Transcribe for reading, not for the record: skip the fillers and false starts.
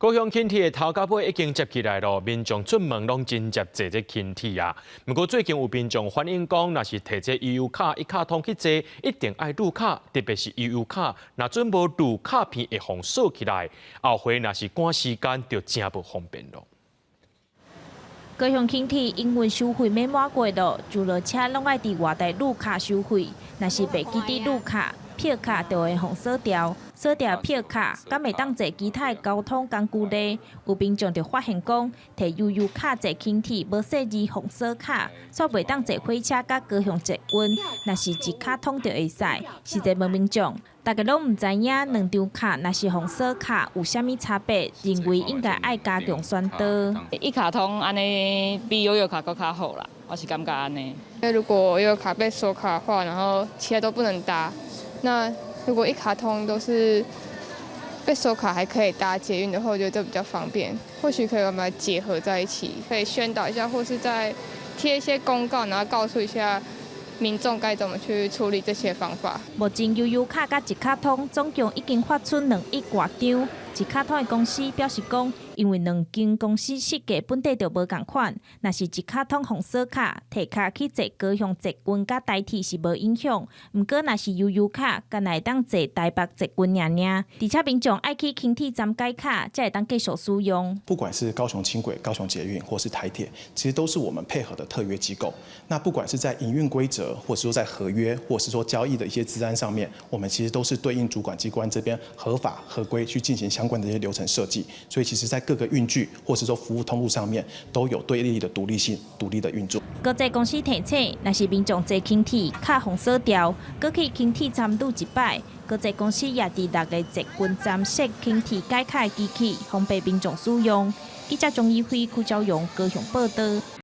高雄輕鐵的頭佮尾已經接起來囉，民眾出門攏真捷坐這輕鐵啊。毋過最近有民眾反映講，若是提這悠遊卡一卡通去坐，一定愛錄卡，特別是悠遊卡，若準無錄卡片會予鎖起來，後回若是趕時間就誠無方便囉。高雄輕鐵營運收費免滿月囉，上落車攏愛佇外台錄卡收費，若是袂記得錄卡，票卡就會予鎖掉，鎖掉票卡，敢會當坐其他的交通工具咧？有民眾就發現講，提悠遊卡坐輕鐵無設置予鎖卡，煞袂當坐火車佮高雄捷運，若是一卡通就會使。實際問民眾，大家攏毋知影兩張卡若是予鎖卡有啥物差別，認為應該愛加強宣導。一卡通按呢比悠遊卡閣較好啦，我是感覺按呢。因為如果悠遊卡被鎖卡的話，然後其他都不能搭。那如果一卡通都是被鎖卡，還可以搭捷運的話，我覺得這比較方便。或許可以把它結合在一起，可以宣導一下，或是再貼一些公告，然後告訴一下民眾該怎麼去處理這些方法。目前悠遊卡佮一卡通總共已經發出2億外張。一卡通的公司表示講，因為兩間公司設計本底就無仝款，若是一卡通予鎖卡，提卡去坐高雄捷運佮台鐵是無影響。毋過若是悠遊卡，干焦會當坐台北捷運爾爾。而且民眾愛去輕鐵站改卡，才會當繼續使用。不管是高雄輕軌、高雄捷運，或是台鐵，其實都是我們配合的特約機構。那不管是在營運規則，或是說在合約，或是說交易的一些資安上面，我們其實都是對應主管機關這邊合法合規去進行相關的一些流程設計。所以其實，在各個運具或是說服務通路上面，都有對立的獨立性、獨立的運作。國際公司提醒，若是民眾坐輕鐵卡予鎖掉，閣去輕鐵站錄一擺。國際公司也佇六个捷運站設輕鐵改卡的機器，方便民眾使用。記者鍾一輝、邱昭榮高雄報導。